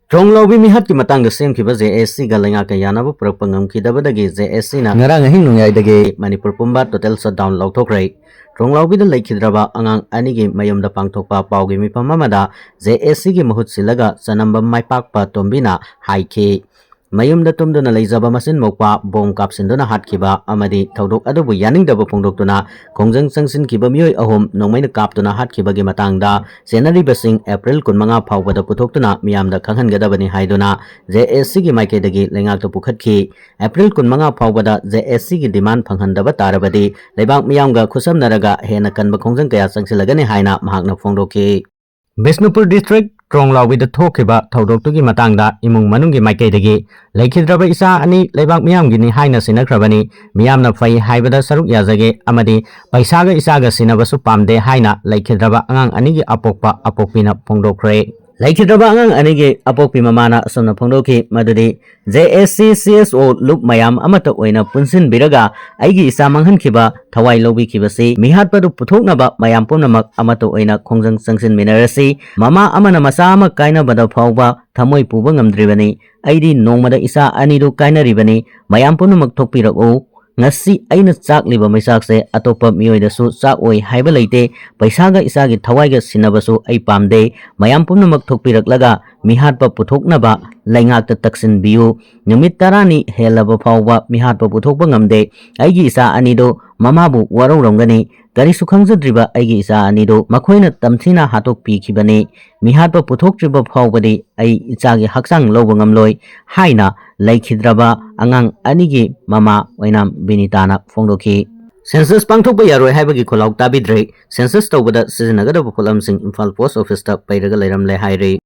ꯇ꯭ꯔꯣꯡꯂꯥꯎꯕꯤ ꯃꯤꯍꯥꯠꯀꯤ ꯃꯇꯥꯡꯗ ꯁꯦꯝꯈꯤꯕ ꯖꯦ ꯑꯦꯁ ꯁꯤꯒ ꯂꯩꯉꯥꯛꯀ ꯌꯥꯅꯕ ꯄꯨꯔꯛꯄ ꯉꯝꯈꯤꯗꯕꯗꯒꯤ ꯖꯦ ꯑꯦꯁ ꯁꯤꯅ ꯉꯔꯥꯡ ꯑꯍꯤꯡ ꯅꯣꯡꯌꯥꯏꯗꯒꯤ ꯃꯅꯤꯄꯨꯔ ꯄꯨꯝꯕ ꯇꯣꯇꯦꯜ ꯁꯠꯗꯥꯎꯟ ꯂꯥꯎꯊꯣꯛꯈ꯭ꯔꯦ꯫ ꯇ꯭ꯔꯣꯡꯂꯥꯎꯕꯤꯗ ꯂꯩꯈꯤꯗ꯭ꯔꯕ ꯑꯉꯥꯡ ꯑꯅꯤꯒꯤ ꯃꯌꯨꯝꯗ ꯄꯥꯡꯊꯣꯛꯄ ꯄꯥꯎꯒꯤ ꯃꯤꯐꯝ ꯑꯃꯗ ꯖꯦ ꯑꯦꯁ ꯁꯤꯒꯤ ꯃꯍꯨꯠ ꯁꯤꯜꯂꯒ ꯆꯅꯝꯕꯝ ꯃꯥꯏꯄꯥꯛꯄ ꯇꯣꯝꯕꯤꯅ ꯍꯥꯏꯈꯤ꯫ ꯃꯌꯨꯝꯗ ꯇꯨꯝꯗꯨꯅ ꯂꯩꯖꯕ ꯃꯆꯤꯟ ꯃꯧꯄ꯭ꯋꯥ ꯕꯣꯝ ꯀꯥꯞꯁꯤꯟꯗꯨꯅ ꯍꯥꯠꯈꯤꯕ ꯑꯃꯗꯤ ꯊꯧꯗꯣꯛ ꯑꯗꯨꯕꯨ ꯌꯥꯅꯤꯡꯗꯕ ꯐꯣꯡꯗꯣꯛꯇꯨꯅ ꯈꯣꯡꯖꯪ ꯆꯪꯁꯤꯟꯈꯤꯕ ꯃꯤꯑꯣꯏ ꯑꯍꯨꯝ ꯅꯣꯡꯃꯩꯅ ꯀꯥꯞꯇꯨꯅ ꯍꯥꯠꯈꯤꯕꯒꯤ ꯃꯇꯥꯡꯗ ꯆꯦꯟꯅꯔꯤꯕꯁꯤꯡ ꯑꯦꯄ꯭ꯔꯤꯜ ꯀꯨꯟꯃꯉꯥ ꯐꯥꯎꯕꯗ ꯄꯨꯊꯣꯛꯇꯨꯅ ꯃꯤꯌꯥꯝꯗ ꯈꯪꯍꯟꯒꯗꯕꯅꯤ ꯍꯥꯏꯗꯨꯅ ꯖꯦ ꯑꯦꯁ ꯁꯤꯒꯤ ꯃꯥꯏꯀꯩꯗꯒꯤ ꯂꯩꯉꯥꯛꯇ ꯄꯨꯈꯠꯈꯤ꯫ ꯑꯦꯄ꯭ꯔꯤꯜ ꯀꯨꯟꯃꯉꯥ ꯐꯥꯎꯕꯗ ꯖꯦ ꯑꯦꯁ ꯁꯤꯒꯤ ꯗꯤꯃꯥꯟ ꯐꯪꯍꯟꯗꯕ ꯇꯥꯔꯕꯗꯤ ꯂꯩꯕꯥꯛ ꯃꯤꯌꯥꯝꯒ ꯈꯨꯠꯁꯝꯅꯔꯒ ꯍꯦꯟꯅ ꯀꯟꯕ ꯈꯣꯡꯖꯪ ꯀꯌꯥ ꯆꯪꯁꯤꯜꯂꯒꯅꯤ ꯍꯥꯏꯅ ꯃꯍꯥꯛꯅ ꯐꯣꯡꯗꯣꯛꯈꯤ꯫ ꯕꯤꯁꯅꯨꯄꯨꯔ ꯗꯤꯁꯇ꯭ꯔꯤꯛ ꯇ꯭ꯔꯣꯡꯂꯥꯎꯕꯤꯗ ꯊꯣꯛꯈꯤꯕ ꯊꯧꯗꯣꯛꯇꯨꯒꯤ ꯃꯇꯥꯡꯗ ꯏꯃꯨꯡ ꯃꯅꯨꯡꯒꯤ ꯃꯥꯏꯀꯩꯗꯒꯤ ꯂꯩꯈꯤꯗ꯭ꯔꯕ ꯏꯆꯥ ꯑꯅꯤ ꯂꯩꯕꯥꯛ ꯃꯤꯌꯥꯝꯒꯤꯅꯤ ꯍꯥꯏꯅ ꯁꯤꯟꯅꯈ꯭ꯔꯕꯅꯤ, ꯃꯤꯌꯥꯝꯅ ꯐꯩ ꯍꯥꯏꯕꯗ ꯁꯔꯨꯛ ꯌꯥꯖꯒꯦ ꯑꯃꯗꯤ ꯄꯩꯁꯥꯒ ꯏꯆꯥꯒ ꯁꯤꯟꯅꯕꯁꯨ ꯄꯥꯝꯗꯦ ꯍꯥꯏꯅ ꯂꯩꯈꯤꯗ꯭ꯔꯕ ꯑꯉꯥꯡ ꯑꯅꯤꯒꯤ ꯑꯄꯣꯛꯄ ꯑꯄꯣꯛꯄꯤꯅ ꯐꯣꯡꯗꯣꯛꯈ꯭ꯔꯦ꯫ ꯂꯩꯈꯤꯗ꯭ꯔꯕ ꯑꯉꯥꯡ ꯑꯅꯤꯒꯤ ꯑꯄꯣꯛꯄꯤ ꯃꯃꯥꯅ ꯑꯁꯨꯝꯅ ꯐꯣꯡꯗꯣꯛꯈꯤ ꯃꯗꯨꯗꯤ, J S C C S ꯑꯣ ꯂꯨꯞ ꯃꯌꯥꯝ ꯑꯃꯠꯇ ꯑꯣꯏꯅ ꯄꯨꯟꯁꯤꯟꯕꯤꯔꯒ ꯑꯩꯒꯤ ꯏꯆꯥ ꯃꯥꯡꯍꯟꯈꯤꯕ ꯊꯋꯥꯏ ꯂꯧꯕꯤꯈꯤꯕꯁꯤ ꯃꯤꯍꯥꯠꯄꯗꯨ ꯄꯨꯊꯣꯛꯅꯕ ꯃꯌꯥꯝ ꯄꯨꯝꯅꯃꯛ ꯑꯃꯠꯇ ꯑꯣꯏꯅ ꯈꯣꯡꯖꯪ ꯆꯪꯁꯤꯟꯃꯤꯟꯅꯔꯁꯤ꯫ ꯃꯃꯥ ꯑꯃꯅ ꯃꯆꯥ ꯑꯃ ꯀꯥꯏꯅꯕꯗ ꯐꯥꯎꯕ ꯊꯃꯣꯏ ꯄꯨꯕ ꯉꯝꯗ꯭ꯔꯤꯕꯅꯤ꯫ ꯑꯩꯗꯤ ꯅꯣꯡꯃꯗ ꯏꯆꯥ ꯑꯅꯤꯗꯨ ꯀꯥꯏꯅꯔꯤꯕꯅꯤ꯫ ꯃꯌꯥꯝ ꯄꯨꯝꯅꯃꯛ ꯊꯣꯛꯄꯤꯔꯛꯎ꯫ ꯉꯁꯤ ꯑꯩꯅ ꯆꯥꯛꯂꯤꯕ ꯃꯩꯆꯥꯛꯁꯦ ꯑꯇꯣꯞꯄ ꯃꯤꯑꯣꯏꯗꯁꯨ ꯆꯥꯛꯑꯣꯏ ꯍꯥꯏꯕ ꯂꯩꯇꯦ꯫ ꯄꯩꯁꯥꯒ ꯏꯆꯥꯒꯤ ꯊꯋꯥꯏꯒ ꯁꯤꯟꯅꯕꯁꯨ ꯑꯩ ꯄꯥꯝꯗꯦ꯫ ꯃꯌꯥꯝ ꯄꯨꯝꯅꯃꯛ ꯊꯣꯛꯄꯤꯔꯛꯂꯒ ꯃꯤꯍꯥꯠꯄ ꯄꯨꯊꯣꯛꯅꯕ ꯂꯩꯉꯥꯛꯇ ꯇꯛꯁꯤꯟꯕꯤꯌꯨ꯫ ꯅꯨꯃꯤꯠ ꯇꯔꯥꯅꯤ ꯍꯦꯜꯂꯕ ꯐꯥꯎꯕ ꯃꯤꯍꯥꯠꯄ ꯄꯨꯊꯣꯛꯄ ꯉꯝꯗꯦ꯫ ꯑꯩꯒꯤ ꯏꯆꯥ ꯑꯅꯤꯗꯨ ꯃꯃꯥꯕꯨ ꯋꯥꯔꯧꯔꯝꯒꯅꯤ꯫ ꯀꯔꯤꯁꯨ ꯈꯪꯖꯗ꯭ꯔꯤꯕ ꯑꯩꯒꯤ ꯏꯆꯥ ꯑꯅꯤꯗꯨ ꯃꯈꯣꯏꯅ ꯇꯝꯊꯤꯅ ꯍꯥꯠꯇꯣꯛꯄꯤꯈꯤꯕꯅꯤ꯫ ꯃꯤꯍꯥꯠꯄ ꯄꯨꯊꯣꯛꯇ꯭ꯔꯤꯕ ꯐꯥꯎꯕꯗꯤ ꯑꯩ ꯏꯆꯥꯒꯤ ꯍꯛꯆꯥꯡ ꯂꯧꯕ ꯉꯝꯂꯣꯏ ꯍꯥꯏꯅ ꯂꯩꯈꯤꯗ꯭ꯔꯕ ꯑꯉꯥꯡ ꯑꯅꯤꯒꯤ ꯃꯃꯥ ꯑꯣꯏꯅꯥꯝ ꯕꯤꯅꯤꯇꯥꯅ ꯐꯣꯡꯗꯣꯛꯈꯤ꯫ ꯁꯦꯟꯁꯁ ꯄꯥꯡꯊꯣꯛꯄ ꯌꯥꯔꯣꯏ ꯍꯥꯏꯕꯒꯤ ꯈꯣꯜꯂꯥꯎ ꯇꯥꯕꯤꯗ꯭ꯔꯦ꯫ ꯁꯦꯟꯁꯁ ꯇꯧꯕꯗ ꯁꯤꯖꯤꯟꯅꯒꯗꯕ ꯄꯣꯠꯂꯝꯁꯤꯡ ꯏꯝꯐꯥꯜ ꯄꯣꯁꯠ ꯑꯣꯐꯤꯁꯇ ꯄꯩꯔꯒ ꯂꯩꯔꯝꯂꯦ ꯍꯥꯏꯔꯤ꯫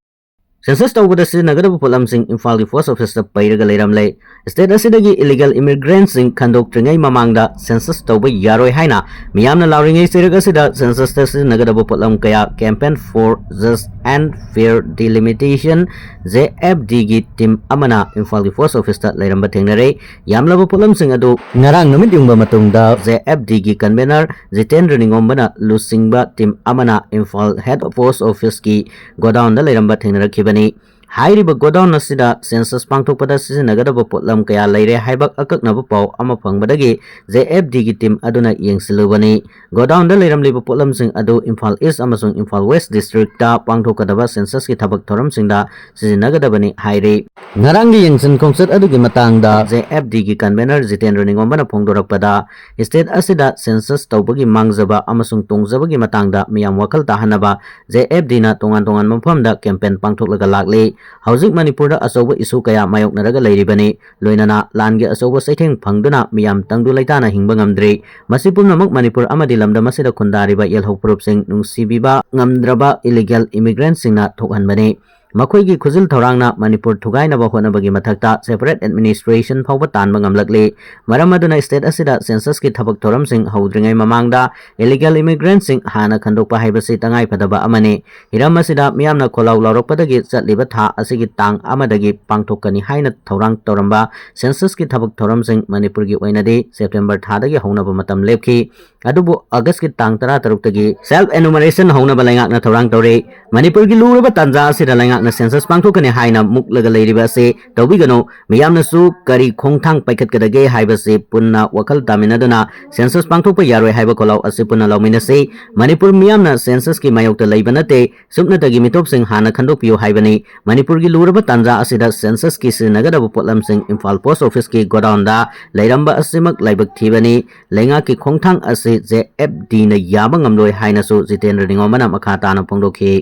ꯁꯦꯟꯁꯁ ꯇꯧꯕꯗ ꯁꯤꯖꯤꯟꯅꯒꯗꯕ ꯄꯣꯠꯂꯝꯁꯤꯡ ꯏꯝꯐꯥꯜꯒꯤ ꯄꯣꯁꯠ ꯑꯣꯐꯤꯁꯇ ꯄꯩꯔꯒ ꯂꯩꯔꯝꯂꯦ꯫ ꯁ꯭ꯇꯦꯠ ꯑꯁꯤꯗꯒꯤ ꯏꯂꯤꯒꯦꯜ ꯏꯃꯤꯒ꯭ꯔꯦꯟꯠꯁꯤꯡ ꯈꯟꯗꯣꯛꯇ꯭ꯔꯤꯉꯩ ꯃꯃꯥꯡꯗ ꯁꯦꯟꯁꯁ ꯇꯧꯕ ꯌꯥꯔꯣꯏ ꯍꯥꯏꯅ ꯃꯤꯌꯥꯝꯅ ꯂꯥꯎꯔꯤꯉꯩ ꯆꯩꯔꯛ ꯑꯁꯤꯗ ꯁꯦꯟꯁꯁꯇ ꯁꯤꯖꯤꯟꯅꯒꯗꯕ ꯄꯣꯠꯂꯝ ꯀꯌꯥ Campaign for Just and Fair Delimitation, J F D ꯒꯤ ꯇꯤꯝ ꯑꯃꯅ ꯏꯝꯐꯥꯜꯒꯤ ꯄꯣꯁꯠ ꯑꯣꯐꯤꯁꯇ ꯂꯩꯔꯝꯕ ꯊꯦꯡꯅꯔꯦ꯫ ꯌꯥꯝꯂꯕ ꯄꯣꯠꯂꯝꯁꯤꯡ ꯑꯗꯨ ꯉꯔꯥꯡ ꯅꯨꯃꯤꯠ ꯌꯨꯡꯕ ꯃꯇꯨꯡꯗ J F D ꯒꯤ ꯀꯟꯚꯦꯅꯔ ꯖꯤꯇꯦꯟꯗ꯭ꯔ ꯅꯤꯉꯣꯝꯕꯅ ꯂꯨꯆꯤꯡꯕ ꯇꯤꯝ ꯑꯃꯅ ꯏꯝꯐꯥꯜ ꯍꯦꯗ ꯄꯣꯁꯠ ꯑꯣꯐꯤꯁꯀꯤ ꯒꯣꯗꯥꯎꯟꯗ ꯂꯩꯔꯝꯕ ꯊꯦꯡꯅꯔꯛꯈꯤꯕꯅꯤ꯫ ꯍꯥꯏꯔꯤꯕ ꯒꯣꯗꯥꯎꯟ ꯑꯁꯤꯗ ꯁꯦꯟꯁꯁ ꯄꯥꯡꯊꯣꯛꯄꯗ ꯁꯤꯖꯤꯟꯅꯒꯗꯕ ꯄꯣꯠꯂꯝ ꯀꯌꯥ ꯂꯩꯔꯦ ꯍꯥꯏꯕ ꯑꯀꯛꯅꯕ ꯄꯥꯎ ꯑꯃ ꯐꯪꯕꯗꯒꯤ J F D ꯒꯤ ꯇꯤꯝ ꯑꯗꯨꯅ ꯌꯦꯡꯁꯤꯜꯂꯨꯕꯅꯤ꯫ ꯒꯣꯗꯥꯎꯟꯗ ꯂꯩꯔꯝꯂꯤꯕ ꯄꯣꯠꯂꯝꯁꯤꯡ ꯑꯗꯨ ꯏꯝꯐꯥꯜ ꯏꯁ꯭ꯠ ꯑꯃꯁꯨꯡ ꯏꯝꯐꯥꯜ ꯋꯦꯁ꯭ꯠ ꯗꯤꯁꯇ꯭ꯔꯤꯛꯇ ꯄꯥꯡꯊꯣꯛꯀꯗꯕ ꯁꯦꯟꯁꯁꯀꯤ ꯊꯕꯛ ꯊꯧꯔꯝꯁꯤꯡꯗ ꯁꯤꯖꯤꯟꯅꯒꯗꯕꯅꯤ ꯍꯥꯏꯔꯤ꯫ ꯉꯔꯥꯡꯒꯤ ꯌꯦꯡꯁꯤꯟ ꯈꯣꯡꯆꯠ ꯑꯗꯨꯒꯤ ꯃꯇꯥꯡꯗ J F D ꯒꯤ ꯀꯟꯚꯦꯅꯔ ꯖꯤꯇꯦꯟꯗ꯭ꯔ ꯅꯤꯉꯣꯝꯕꯅ ꯐꯣꯡꯗꯣꯔꯛꯄꯗ, ꯁ꯭ꯇꯦꯠ ꯑꯁꯤꯗ ꯁꯦꯟꯁꯁ ꯇꯧꯕꯒꯤ ꯃꯥꯡꯖꯕ ꯑꯃꯁꯨꯡ ꯇꯣꯡꯖꯕꯒꯤ ꯃꯇꯥꯡꯗ ꯃꯤꯌꯥꯝ ꯋꯥꯈꯜ ꯇꯥꯍꯟꯅꯕ J F D ꯅ ꯇꯣꯉꯥꯟ ꯇꯣꯉꯥꯟꯕ ꯃꯐꯝꯗ ꯀꯦꯝꯄꯦꯟ ꯄꯥꯡꯊꯣꯛꯂꯒ ꯂꯥꯛꯂꯤ꯫ ꯍꯧꯖꯤꯛ ꯃꯅꯤꯄꯨꯔꯗ ꯑꯆꯧꯕ ꯏꯁꯨ ꯀꯌꯥ ꯃꯥꯌꯣꯛꯅꯔꯒ ꯂꯩꯔꯤꯕꯅꯤ꯫ ꯂꯣꯏꯅꯅ ꯂꯥꯟꯒꯤ ꯑꯆꯧꯕ ꯆꯩꯊꯦꯡ ꯐꯪꯗꯨꯅ ꯃꯤꯌꯥꯝ ꯇꯪꯗꯨ ꯂꯩꯇꯥꯅ ꯍꯤꯡꯕ ꯉꯝꯗ꯭ꯔꯤ꯫ ꯃꯁꯤ ꯄꯨꯝꯅꯃꯛ ꯃꯅꯤꯄꯨꯔ ꯑꯃꯗꯤ ꯂꯝꯗꯝ ꯑꯁꯤꯗ ꯈꯨꯟꯗꯥꯔꯤꯕ ꯌꯦꯜꯍꯧ ꯐꯨꯔꯨꯞꯁꯤꯡ ꯅꯨꯡꯁꯤꯕꯤꯕ ꯉꯝꯗ꯭ꯔꯕ ꯏꯂꯤꯒꯦꯜ ꯏꯃꯤꯒ꯭ꯔꯦꯟꯠꯁꯤꯡꯅ ꯊꯣꯛꯍꯟꯕꯅꯤ꯫ ꯃꯈꯣꯏꯒꯤ ꯈꯨꯖꯤꯜ ꯊꯧꯔꯥꯡꯅ ꯃꯅꯤꯄꯨꯔ ꯊꯨꯒꯥꯏꯅꯕ ꯍꯣꯠꯅꯕꯒꯤ ꯃꯊꯛꯇ ꯁꯦꯄꯔꯦꯠ ꯑꯦꯗꯃꯤꯅꯤꯁꯇ꯭ꯔꯦꯁꯟ ꯐꯥꯎꯕ ꯇꯥꯟꯕ ꯉꯝꯂꯛꯂꯤ꯫ ꯃꯔꯝ ꯑꯗꯨꯅ ꯁ꯭ꯇꯦꯠ ꯑꯁꯤꯗ ꯁꯦꯟꯁꯁꯀꯤ ꯊꯕꯛ ꯊꯧꯔꯝꯁꯤꯡ ꯍꯧꯗ꯭ꯔꯤꯉꯩ ꯃꯃꯥꯡꯗ ꯏꯂꯤꯒꯦꯜ ꯏꯃꯤꯒ꯭ꯔꯦꯟꯠꯁꯤꯡ ꯍꯥꯟꯅ ꯈꯟꯗꯣꯛꯄ ꯍꯥꯏꯕꯁꯤ ꯇꯉꯥꯏꯐꯗꯕ ꯑꯃꯅꯤ꯫ ꯍꯤꯔꯝ ꯑꯁꯤꯗ ꯃꯤꯌꯥꯝꯅ ꯈꯣꯜꯂꯥꯎ ꯂꯥꯎꯔꯛꯄꯗꯒꯤ ꯆꯠꯂꯤꯕ ꯊꯥ ꯑꯁꯤꯒꯤ ꯇꯥꯡ ꯑꯃꯗꯒꯤ ꯄꯥꯡꯊꯣꯛꯀꯅꯤ ꯍꯥꯏꯅ ꯊꯧꯔꯥꯡ ꯇꯧꯔꯝꯕ ꯁꯦꯟꯁꯁꯀꯤ ꯊꯕꯛ ꯊꯧꯔꯝꯁꯤꯡ ꯃꯅꯤꯄꯨꯔꯒꯤ ꯑꯣꯏꯅꯗꯤ ꯁꯦꯞꯇꯦꯝꯕꯔ ꯊꯥꯗꯒꯤ ꯍꯧꯅꯕ ꯃꯇꯝ ꯂꯦꯞꯈꯤ꯫ ꯑꯗꯨꯕꯨ August ꯀꯤ ꯇꯥꯡ ꯇꯔꯥꯇꯔꯨꯛꯇꯒꯤ self enumeration ꯍꯧꯅꯕ ꯂꯩꯉꯥꯛꯅ ꯊꯧꯔꯥꯡ ꯇꯧꯔꯤ꯫ ꯃꯅꯤꯄꯨꯔꯒꯤ ꯂꯨꯔꯕ ꯇꯥꯟꯖꯥ ꯑꯁꯤꯗ ꯂꯩꯉꯥꯛꯅ census ꯄꯥꯡꯊꯣꯛꯀꯅꯤ ꯍꯥꯏꯅ ꯃꯨꯛꯂꯒ ꯂꯩꯔꯤꯕ ꯑꯁꯤ ꯇꯧꯕꯤꯒꯅꯨ꯫ ꯃꯤꯌꯥꯝꯅꯁꯨ ꯀꯔꯤ ꯈꯣꯡꯊꯥꯡ ꯄꯥꯏꯈꯠꯀꯗꯒꯦ ꯍꯥꯏꯕꯁꯤ ꯄꯨꯟꯅ ꯋꯥꯈꯜ ꯇꯥꯃꯤꯟꯅꯗꯨꯅ census ꯄꯥꯡꯊꯣꯛꯄ ꯌꯥꯔꯣꯏ ꯍꯥꯏꯕ ꯈꯣꯜꯂꯥꯎ ꯑꯁꯤ ꯄꯨꯟꯅ ꯂꯧꯃꯤꯟꯅꯁꯤ꯫ ꯃꯅꯤꯄꯨꯔ ꯃꯤꯌꯥꯝꯅ census ꯀꯤ ꯃꯥꯌꯣꯛꯇ ꯂꯩꯕ ꯅꯠꯇꯦ꯫ ꯁꯨꯞꯅꯇꯒꯤ ꯃꯤꯇꯣꯞꯁꯤꯡ ꯍꯥꯟꯅ ꯈꯟꯗꯣꯛꯄꯤꯌꯨ ꯍꯥꯏꯕꯅꯤ꯫ ꯃꯅꯤꯄꯨꯔꯒꯤ ꯂꯨꯔꯕ ꯇꯥꯟꯖꯥ ꯑꯁꯤꯗ census ꯀꯤ ꯁꯤꯖꯤꯟꯅꯒꯗꯕ ꯄꯣꯠꯂꯝꯁꯤꯡ ꯏꯝꯐꯥꯜ post office ꯀꯤ godown ꯗ ꯂꯩꯔꯝꯕ ꯑꯁꯤꯃꯛ ꯂꯥꯏꯕꯛ ꯊꯤꯕꯅꯤ꯫ ꯂꯩꯉꯥꯛꯀꯤ ꯈꯣꯡꯊꯥꯡ ꯑꯁꯤ J F D ꯅ ꯌꯥꯕ ꯉꯝꯂꯣꯏ ꯍꯥꯏꯅꯁꯨ ꯖꯤꯇꯦꯟꯗ꯭ꯔ ꯅꯤꯉꯣꯝꯕꯅ ꯃꯈꯥ ꯇꯥꯅ ꯐꯣꯡꯗꯣꯛꯈꯤ꯫